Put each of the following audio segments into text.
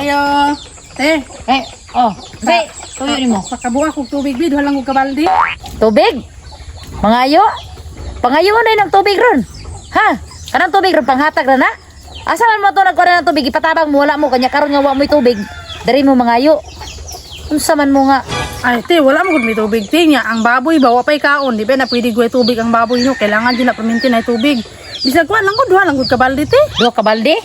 Kayo. Te, Eh, oh, say, tuyo nimo. pakabuha kog tubig bi, duha lang kog kabaldi. Tubig. Mangayo. Pangayo mo na yun ang tubig ron. Ha? Kanang tubig ron panghatag ra na? Asa man mo to nagkuha ng tubig ipatabang mo wala mo kanya karon nga wa mo'y tubig. Dari mo mangayo. Unsa man mo nga? Ay, te, wala mo gud may tubig te nya. Ang baboy ba wa pay kaon, di ba na pwede guay tubig ang baboy no. Kailangan din na paminti na tubig. Bisag kuan lang ko duha lang gud kabaldi te. Duha ka balde?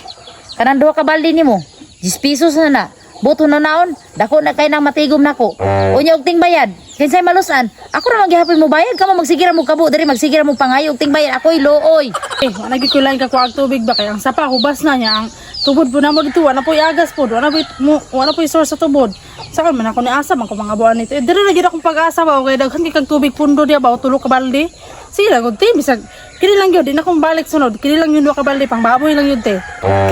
Kanang duha ka balde nimo. 10 pesos na na. Buto na naon, dako na kay nang matigom nako. Unya og ting bayad. Kinsay malusan? Ako ra man gihapon mo bayad kamo magsigira mo kabo diri magsigira mo pangayo og ting bayad ako'y looy. Eh, wala gyud ko lain kakuha og tubig ba kay ang sapa hubas na niya ang tubod po namo dito, wala po'y agas po, wala po'y mo, wala po'y source sa tubod. Sa man ako ni asa man ko mga buwan nito. Eh, diri na gyud akong pag-asa ba kay daghan kay kag tubig pundo diya ba o tulo ka balde. Sige lang gud te, bisag kini lang gyud di na akong balik sunod. Kini lang yun duha ka balde pang baboy lang yun te.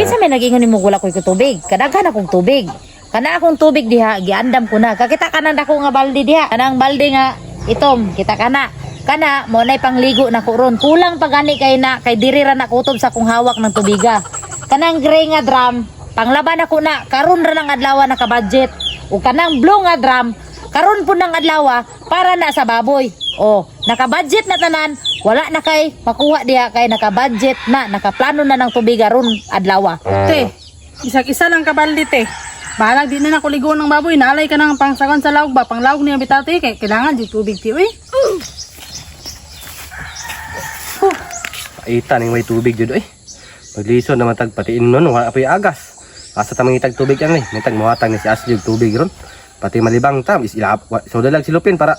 Kinsa may nag-ingon nimo wala ko'y tubig? Kadaghan akong tubig. Kana akong tubig diha, giandam ko na. Kakita ka nang dako nga balde diha. Kanang balde nga itom, kita ka na. Kana mo nay pangligo na ko ron. Kulang pa gani kay na kay diri ra na kutob sa akong hawak ng tubiga. Kanang gray nga drum, panglaban ako na karon ra nang adlaw naka-budget. Ug kanang blue nga drum, karon po ng adlaw para na sa baboy. Oh, naka-budget na tanan, wala na kay makuha diha kay naka-budget na, nakaplano na ng tubig aron adlaw. Te, bisag isa lang ka balde te. Bahalag di na nako ligo ng baboy, naalay ka nang pangsagon sa lawg ba, panglawg niya bitaw te kay kailangan di tubig te uy. Paita ning may tubig jud oy. Paglison naman tag patiin nun wala pa agas. Asa ta mangitag tubig yan eh. Nitag mohatag ni si Ashley og tubig ron. Pati malibang ta is ilap so dalag silupin para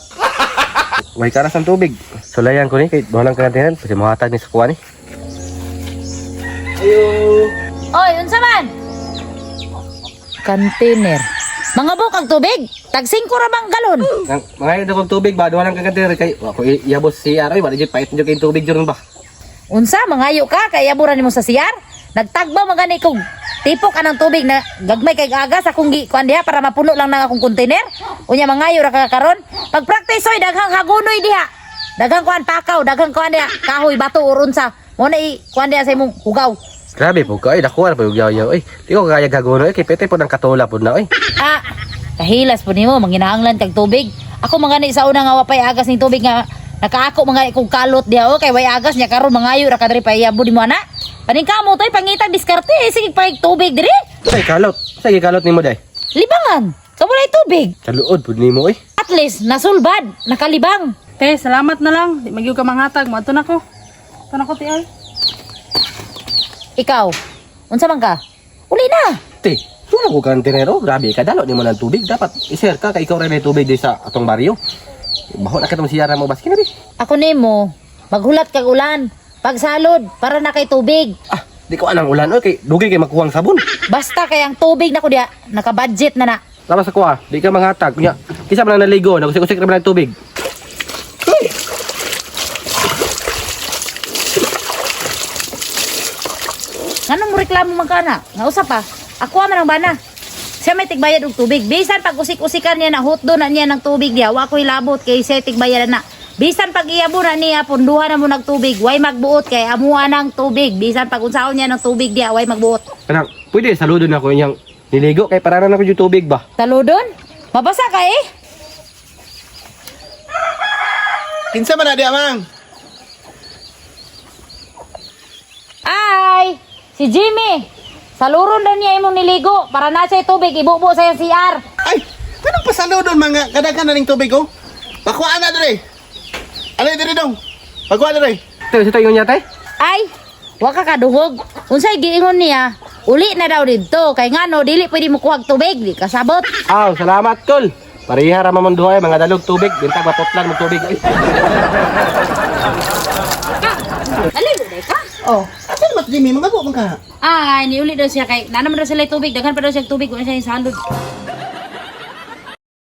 way karas ang tubig. Sulayan ko ni kay duha lang ka natin kasi mohatag ni sa kuha ni. Ayo. Oy, unsa man? Container. Mga bukag tubig, tag 5 ra bang galon. Nang mga ito kog tubig ba duha lang ka kanter kay wa ko iabot si Aroy wala jud pait jud kay tubig jud ba. Unsa mangayo ka kay aburan nimo sa CR? Nagtagbaw man gani kog tipok anang tubig na gagmay kay agas akong gi kuan diha para mapuno lang nang akong container. Unya mangayo ra ka karon. Pag practice oy daghang hagunoy diha. Daghang kuan pakaw, daghang kuan diha, kahoy bato or unsa. Mo na i kuan diha sa imong hugaw. Grabe po ka ay dakuha na po yung yaw oy. Di ko kaya gagono oy kay pete po ng katola po na oy. Ah, kahilas po nimo manginahanglan kag tubig. Ako mga ni sa una nga wa pay agas ning tubig nga nakaako mga kog kalot diha o kay way agas nya karon mangayo ra ka diri paiyabo nimo ana. Paningkamo toy pangitag diskarte eh, sige pay tubig diri. Say kalot. Say kalot nimo day. Libangan. Sa walay tubig. Sa luod pud nimo oy. At least nasulbad, nakalibang. Te, salamat na lang. Di magyud ka manghatag, moadto na ko. Adto na ko te ay. Ikaw, unsa man ka? Uli na. Te, wala ko kantinero. Grabe ka, dalo ni mo ng tubig. Dapat i-share ka, kay ikaw rin may tubig di sa atong baryo. Baho na kitong siyara mo, baskin na di. Ako nimo, maghulat kag ulan. Pagsalod para na kay tubig. Ah, di ko anang ulan, oy, kay dugay kay makuhang sabon. Basta kay ang tubig nako diha, naka-budget na na. Tama sa kuha, di ka manghatag. Kunya, kisa man lang naligo, nagusik-usik ra man ang tubig. Uy! Nganong mo reklamo man ka na? Nga usa pa. Ako man ang bana. Siya may tigbayad og tubig. Bisan pag usik-usikan niya na hotdo na niya ng tubig diha, wa ko'y labot kay siya tigbayad na. Bisan pag iyabo na niya punduhan na mo ng tubig, way magbuot kay amuha ng tubig. Bisan pag unsaon niya ng tubig diha, way magbuot. Kanang, pwede saludo na ko inyang niligo kay para na ko yung tubig ba. Taludon? Mabasa ka eh. Kinsa man na di amang? Ay, si Jimmy. Saluron daw niya imong niligo para na siya tubig ibubo sa iyang CR. Ay, kanang pasaludon mga kadaghan na ning tubig oh. Pakuhaan na dire. Alay dire dong. Pakuha dire. Te, sa tayo niya te. Ay, wa ka kaduhog. Unsay giingon niya? Uli na daw didto kay ngano dili pwede mo kuhag tubig, di kasabot. Aw, salamat kol. Pareha ra man duha eh, mga dalog tubig, bintag maputlan mo tubig. Ay. Naligo day ka? Oh, asa man Jimmy mga man ka? Ay, niuli daw siya kay nanaman daw sila tubig, daghan pa daw siya tubig, wala siya yung salud.